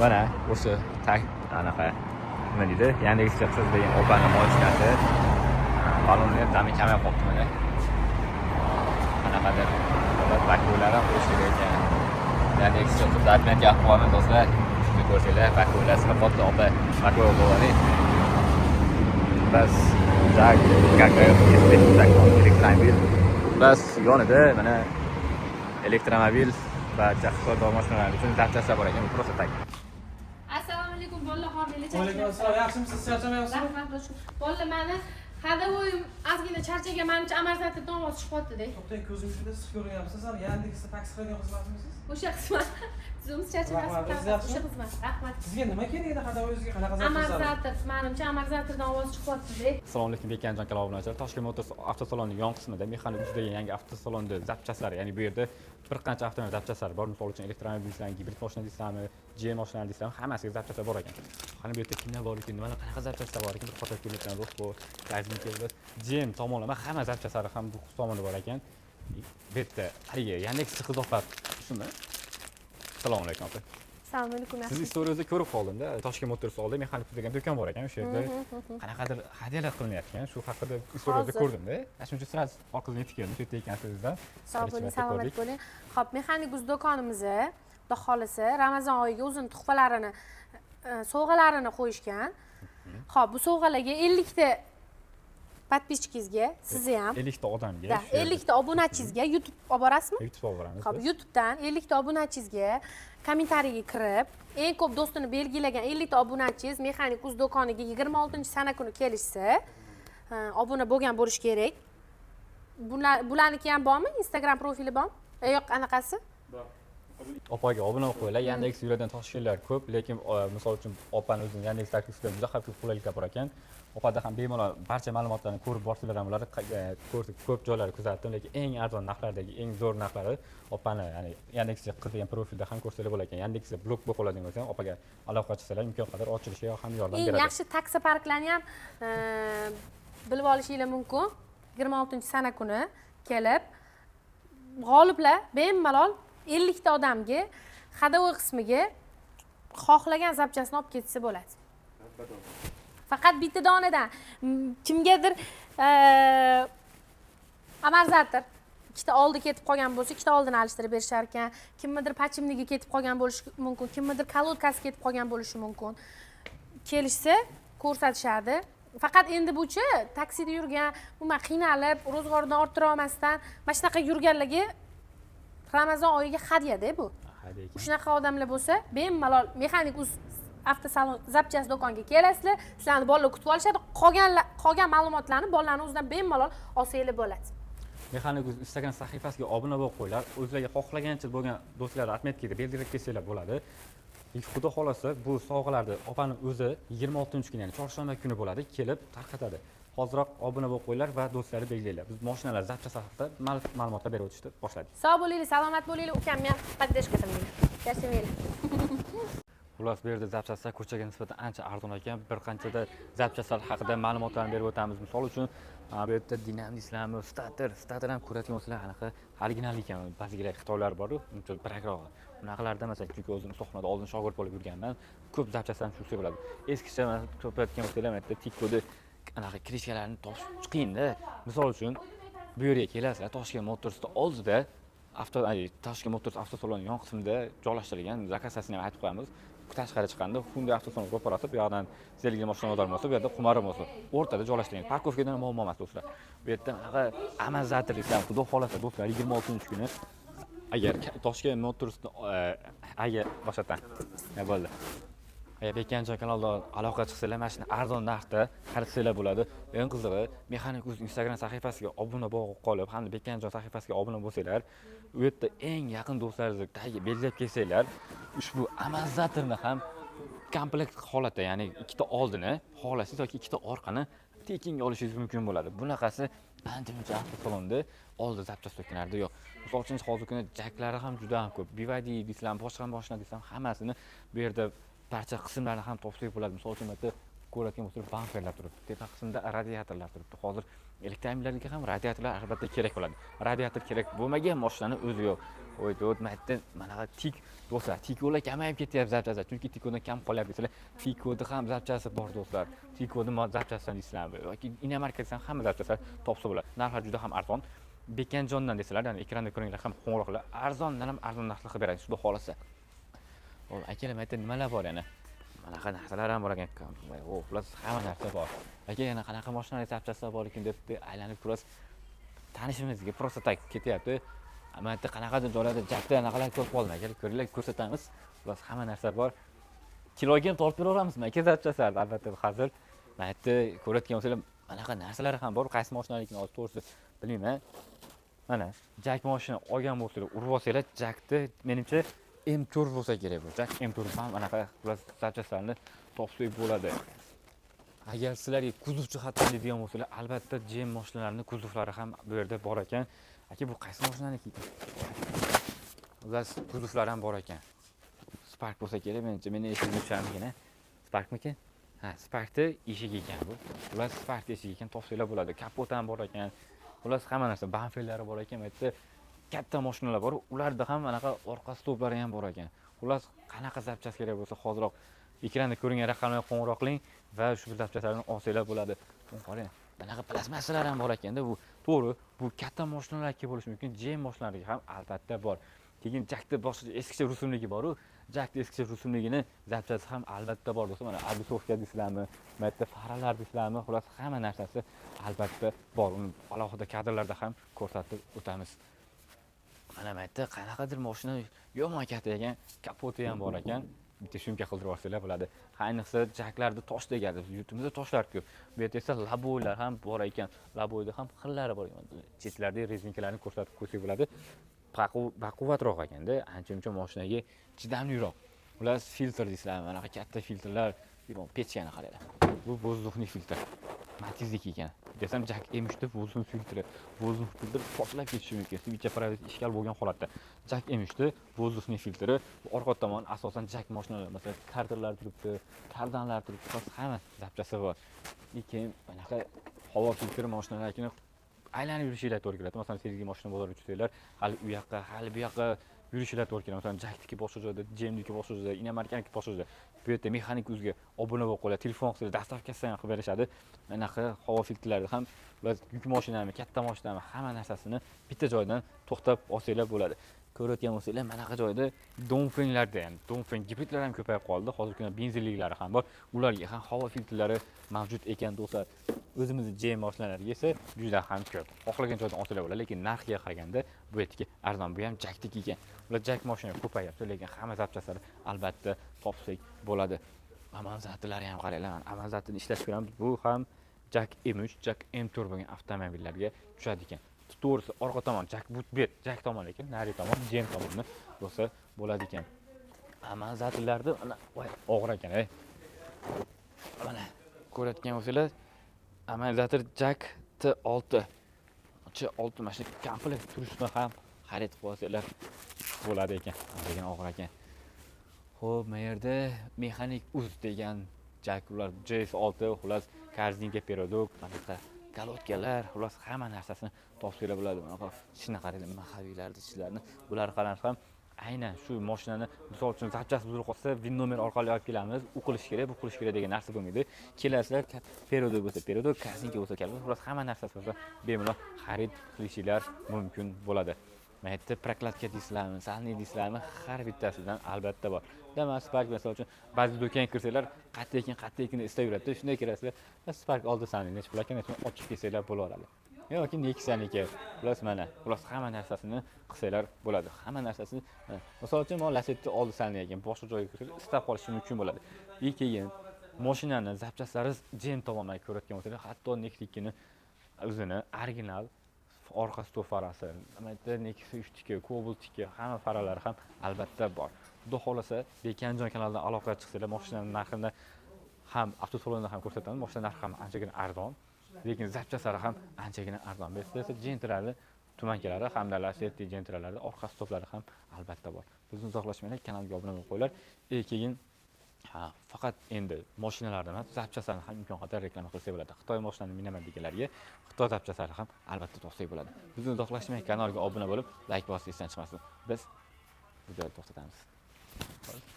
Mana o'sha tak anaqa nima deydi, Yandex chiqsiz degan opani moshinasi ballonni ham dami kamayib qolibdi mana. Qanaqadir holat, боковой lar ham qo'yish kerak ekan. Yandex chiqib отметка qilib qo'yaman, do'stlar. Shuni ko'rsanglar, боковой lar sinib qolibdi, opa. Боковой qo'yib. Bas, JAC KKF elektromobil. Bas, yonida mana elektromobil va hisobdor mashinalar uchun zapchastlar bor ekan, просто так. Assalomu alaykum, bolalar, hormanglar. Alaykum assalom, yaxshimisiz, charchamayapsizmi? Rahmat, xudo. Bolalar, mani ходовой im ozgina charchagan, manimcha, amortizatordan ovoz chiqyapti-da. To'xtang, ko'zim juda issiq ko'rinyapsiz. San Yandexda taksi qilgan xizmatmisiz? O'sha xizmat. Tuzumsiz, charchamayapsiz. Rahmat, o'zingiz yaxshimi? O'sha xizmat. Rahmat. Sizga nima kerak edi ходовой ingizga, qanaqa zarur? Amortizator, manimcha, amortizatordan ovoz chiqyapti-da. Assalomu alaykum, Bekanjon kanal obunachilar. Toshkent Motors avtosalonining yon qismida Mexanik Uz degan yangi avtosalonda zapchastlari, ya'ni bu yerda bir qancha avtomobil zapchastlari bor. Misol uchun, elektromobil deysizlarmi, gibrid mashina deysizlarmi, GM mashinalar deysizlarmi, hammasiga zapchastlar bor ekan. Qani, bu yerda kimlar bor ekan, nimalar, qanaqa zapchastlar bor ekan, bir qator ko'rayotgan. Bu GM tomonlama hamma zapchastlari ham bu tomonda bor ekan. Bu yerda haligi Yandex qiz opa shumi? Assalomu alaykum, opa. Assalomu alaykum. Sizni istoriyangizda ko'rib qoldimda, Toshkent Motors oldida Mexanik degan do'kon bor ekan, o'sha yerda qanaqadir hadyalar qilinyapti, shu haqida istoriyada Hozir. ko'rdimda. Shuning uchun сразу orqangizdan yetib keldim, shu yerda ekansizdan. Sog' Birinchi bo'ling, marta salomat ko'rdik. bo'ling. Xo'p, Mexanik Uz do'konimizni, Xudo xohlasa, Ramazon oyiga o'zini tuhfalarini, sovg'alarini qo'yishgan. Xo'p, bu sovg'alarga 50 ta подписчик ingizga, sizni ham 50 ta odamga. Да, Shu yerda 50 ta obunachingizga YouTube olib borasizmi? YouTube olib boramiz Xo'p, biz. YouTubedan 50 ta obunachingizga kommentariyga kirib, eng ko'p do'stini belgilagan 50 ta obunachingiz Mexanik Uz do'koniga 26-sana kuni kelishsa, ha, obuna bo'lgan bo'lishi kerak. Bular, bularniki ham bormi? Instagram profili bormi? Yo'q, anaqasi? Opaga obuna bo'lib qo'yinglar. Yandex yuradigan toshkentlar ko'p, lekin misol uchun, opani o'zini Yandex taksisida juda ham ko'p qulayliklar bor ekan. Opada ham bemalol barcha ma'lumotlarni ko'rib borsanglar ham bo'ladi. Ko'rdik, ko'p joylarni kuzatdim, lekin eng arzon narxlardagi eng zo'r narxlari opani, ya'ni Yandex qiz degan profilda ham ko'rsanglar bo'lar ekan. Yandexda blok bo'lib qoladigan bo'lsa ham, opaga aloqa chiqsalar, imkon qadar ochilishiga ham yordam Eng beradi. yaxshi taksoparklarni ham bilib olishinglar mumkin. 26-sana kuni kelib, g'oliblar bemalol 50 ta odamga ходовой qismiga xohlagan zapchasini olib ketsa bo'ladi. Faqat bitta donadan. Kimgadir amortizator ikkita oldi ketib qolgan bo'lsa, ikkita oldini alishtirib berishar ekan. Kimnidir подшипник i ketib qolgan bo'lishi mumkin, kimnidir колодка si ketib qolgan bo'lishi mumkin. Kelishsa, ko'rsatishadi. Faqat endi buchi taksida yurgan, umuman qiynalib, ro'zg'ordan orttira olmasdan mana shunaqa yurganlarga Ramazon oyiga hadyada bu. Hadya ekan. Shunaqa odamlar bo'lsa, bemalol Mexanik Uz avtosalon zapchast do'konga kelasizlar, sizlarni bolalar kutib olishadi. Qolgan ma'lumotlarni bolalarni o'zidan bemalol olsanglar bo'ladi. Mexanik Uz Instagram sahifasiga obuna bo'lib qo'yinglar. O'zlariga xohlagancha bo'lgan do'stlarni отметка ga belgilab ketsanglar bo'ladi. Xudo xohlasa, bu sovg'alarni opani o'zi 26-kuni, ya'ni chorshanba kuni bo'ladi, kelib tarqatadi. Hoziroq obuna bo'lib qo'yinglar va do'stlarni belgilanglar. Biz mashinalar zapchast haqida ma'lumotlar berib o'tishni boshladik. Sog' bo'linglar, salomat bo'linglar. Ukamni ham поддержка qilinglar, charchamanglar. Xullas, bu yerda zapchastlar ko'chaga nisbatan ancha arzon ekan. Bir qanchada zapchastlar haqida ma'lumotlarni berib o'tamiz. Misol uchun, bu yerda Dinam deysizlarmi, Stater, Stater ham ko'radigan bo'lsanglar, anaqa original ekan. Ba'zilar xitoylar bor-u, uncha birakrog'i. Unaqalarda masalan, chunki o'zim ustaxonada oldin shogird bo'lib yurganman, ko'p zapchastlarni tushirsa bo'ladi. Eskicha mana topayotgan bo'lsanglar, mana yerda Tikkoda anaqa крышка larni topish qiyinda. Misol uchun, bu yerga kelasizlar, Toshkent Motorsda oldida avto ay, Toshkent Motors avtosaloni yon qismida joylashtirilgan, lokatsiyasini ham aytib qo'yamiz. Tashqari chiqqanda Hyundai avtosaloni ro'parasi, bu yoqdan Zelga mashina bo'lsa, bu yerda Xumari bo'lsa, o'rtada joylashtirilgan. Парковка dan muammo emas, do'stlar. Bu yerda anaqa amortizator desam, xudo xohlasa, do'stlar, 26-kuni agar Toshkent Motorsni agar boshqatdan nima bo'ldi, agar Bekanjon kanalida aloqa chiqsanglar, mana shuni arzon narxda xaridsanglar bo'ladi. Eng qizig'i, Mexanik Uz Instagram sahifasiga obuna bo'lib qolib hamda Bekanjon sahifasiga obuna bo'lsanglar, u yerda eng yaqin do'stlaringizni tagiga belgilab kelsanglar, ushbu amortizatorni ham komplekt holatda, ya'ni ikkita oldini xohlasangiz yoki ikkita orqani tekinga olishingiz mumkin bo'ladi. Bunaqasi ancha muncha avtosalonda oldi zapchast do'konlarida yo'q. Misol uchun, hozirgi kunda JAClari ham juda ham ko'p. BYD deysizlarmi, boshqa mashina desam, hammasini bu yerda barcha qismlarini ham topsak bo'ladi. Misol uchun, bu yerda Ko'rayotgan bo'lsangiz, bamperlar turibdi, tepa qismida radiatorlar turibdi. Hozir elektromobillarga ham radiatorlar albatta kerak bo'ladi. Radiator kerak bo'lmagan mashinani o'zi yo'q. Voy do'st, mana manaqa tik do'stlar, Tiggolar kamayib ketyapti запчасть lar, chunki Tiggodan kam qolyapti desalar, Tiggoni ham запчасть i bor do'stlar. Tiggoni запчасть dan deysizlarmi yoki иномарка desam, hamma запчасть lar topsa bo'ladi. Narxlar juda ham arzon. Bekanjondan desalar, ya'ni ekranda ko'ringlar ham qo'ng'iroqlar, arzondan ham arzon narxda qilib beradi, xudo xohlasa. Hop, akalar, mana yerda nimalar bor yana? Manaqa narsalar ham bor ekan. O, xullas, hamma narsa bor. Aka, yana qanaqa mashinalar запчасть lar bor ekan deb aylanib ko'rasiz. Tanishimizga просто так ketyapti. Mana yerda qanaqadir joylarda jakda anaqalar ko'rib qoldim. Akalar, ko'ringlar, ko'rsatamiz. Xullas, hamma narsa bor. Kiloga ham tortib beraveramizmi aka запчасть larni? Albatta, hazil. Mana yerda ko'rayotgan bo'lsanglar, manaqa narsalar ham bor. Qaysi mashinanikini hozir to'g'risi bilmayman. Mana Jak mashina olgan bo'lsanglar, urib olsanglar, Jakni menimcha M4 bo'lsa kerak bu. Jak M4 ham anaqa, xullas, запчасть larni topsak bo'ladi. Agar sizlarga kuzov jihatdan deydigan bo'lsalar, albatta GM mashinalarini kuzovlari ham bu yerda bor ekan. Aka, bu qaysi mashinaniki? Xullas, kuzovlari ham bor ekan. Spark bo'lsa kerak menimcha, meni esimga tusharmikin? Sparkmikin? Ha, Sparkni eshigi ekan bu. Xullas, Spark eshigi ekan, topsanglar bo'ladi. Kapot ham bor ekan. Xullas, hamma narsa, bamperlari bor ekan. Bu yerda katta mashinalar bor, ularda ham anaqa orqa stoplari ham bor ekan. Xullas, qanaqa запчасть kerak bo'lsa, hoziroq ekranda ko'ringan raqamlarga qo'ng'iroq qiling va shu запчасть larni olsanglar bo'ladi. Buni qarang, bunaqa plastmassalar ham bor ekanda. Bu to'g'ri, bu katta mashinalarga bo'lishi mumkin, GM mashinalariga ham albatta bor. Keyin Jakni boshqa eskicha rusumligi boru, Jakni eskicha rusumligini запчасть i ham albatta bor do'stlar. Mana обрисовка deysizlarmi, bu yerda faralar deysizlarmi, xullas, hamma narsasi albatta bor. Uni alohida kadrlarda ham ko'rsatib o'tamiz. Mana bu yerda qanaqadir mashina yomon katta ekan, kapoti ham bor ekan. Bitta съёмка qildirib olsanglar bo'ladi. Ayniqsa Jaklarda tosh tegadi, yurtimizda toshlar ko'p. Bu yerda esa лобовой lar ham bor ekan. Лобовой da ham xillari bor ekan. Chetlardagi rezinkalarni ko'rsatib qo'ysak bo'ladi. Baquvvatroq ekanda, ancha muncha mashinaga chidamliroq. Xullas, filtr deysizlarmi, manaqa katta filtrlar, pechkani qaranglar. Bu воздухный filtr. Matizniki ekan. Desam, Jak M3 da воздух filtri. Воздух filtri portlab ketishi mumkin. Свеча провод ishkal bo'lgan holatda. Jak M3 da воздухный filtri, bu orqa tomon asosan Jak mashinalar, masalan, karterlar turibdi, kardanlar turibdi, xullas, hamma запчасть i bor. Keyin bunaqa havo filtri mashinalarnikini aylanib yurishinglar to'g'ri keladi. Masalan, Sergeli mashina bozoriga tushsanglar, hali u yoqqa, hali bu yoqqa yurishinglar to'g'ri keladi. Masalan, Jakniki boshqa joyda, GMniki boshqa joyda, иномарка niki boshqa joyda. Bu yerda mexanik o'ziga obuna bo'lib qoladi, telefon qilsa, доставка sini ham qilib berishadi. Anaqa havo filtrlari ham, ular yuk mashinami, katta mashinami, hamma narsasini bitta joydan to'xtab olsanglar bo'ladi. Ko'rayotgan bo'lsanglar, manaqa joyda Dongfenglarda ham, Dongfeng gibridlar ham ko'payib qoldi. Hozirgi kunda benzinliklari ham bor. Ularga ham havo filtrlari mavjud ekan do'stlar. O'zimizni GM mashinalariga esa juda ham ko'p. Xohlagan joydan olsanglar bo'ladi, lekin narxiga qaraganda bu yerdagi arzon. Bu ham Jakniki ekan. Ular Jak mashina ko'payapti, lekin hamma запчасть lari albatta topsak bo'ladi. Amanzatlari ham qaranglar, mana Amanzatini ishlatib ko'ramiz. Bu ham Jak M3, Jak M4 bo'lgan avtomobillarga tushadi ekan. To'g'risi, orqa tomon Jak, bu bet Jak tomon ekan, nari tomon GM tomonni bo'lsa bo'ladi ekan. Amanzatlarda mana, voy, og'ir ekan, ey. Mana ko'rayotgan bo'lsanglar, Amanzator Jak T6. T6 mana shu komplekt turishini ham xarid qilib olsanglar bo'ladi ekan. Lekin og'ir ekan. Xo'p, bu yerda Mexanik Uz degan Jak, ular JS6, xullas, korzinka, передок, bunaqa колодка lar, xullas, hamma narsasini topsanglar bo'ladi. Bunaqa tishini qaranglar, маховик larni, tishlarni. Bular qarang ham aynan shu mashinani, misol uchun, запчасть buzilib qolsa, VIN nomer orqali olib kelamiz, u qilish kerak, bu qilish kerak degan narsa bo'lmaydi. Kelasizlar, передок bo'lsa передок, korzinka bo'lsa korzinka, xullas, hamma narsasi bo'lsa bemalol xarid qilishinglar mumkin bo'ladi. Mana yerda прокладка deysizlarmi, сальник deysizlarmi, har bittasidan albatta bor. Damas, Spark, misol uchun, ba'zi do'konga kirsanglar, qayerda ekan, qayerda ekan deb istab yuradi. Shunday kirasizlar, Spark oldi сальник, necha pul ekan, necha ochib kelsanglar bo'laveradi. Yoki Nexia'niki. Xullas, mana, xullas, hamma narsasini qilsanglar bo'ladi. Hamma narsasini, mana, misol uchun, mana Lacetti oldi сальник ekan, boshqa joyga kirsanglar istab qolishi mumkin bo'ladi. И keyin mashinani запчасть lari GM tomondan ko'rayotgan bo'lsanglar, hatto Nexikini o'zini original orqa stop farasi, nima yerda Nexia 3niki, Cobaltniki hamma faralari ham albatta bor. Xudo xohlasa, Bekanjon kanalidan aloqaga chiqsanglar, mashinani narxini ham avtosalonda ham ko'rsatamiz. Mashina narxi ham anchagina arzon, lekin запчасть lari ham anchagina arzon. Bu yerda esa Gentrali tumankalari hamda Lacetti Gentralarida orqa stoplari ham albatta bor. Bizni uzoqlashmanglar, kanalga obuna bo'lib qo'yinglar. Keyin Ha, faqat endi mashinalarni emas, zapchastlarni ham imkon qadar reklama qilsak bo'ladi. Xitoy mashinani minaman deganlarga Xitoy zapchastlari ham albatta topsak bo'ladi. Bizni uzoqlashmay kanalga obuna bo'lib, layk bosish esdan chiqmasin. Biz videoni to'xtatamiz.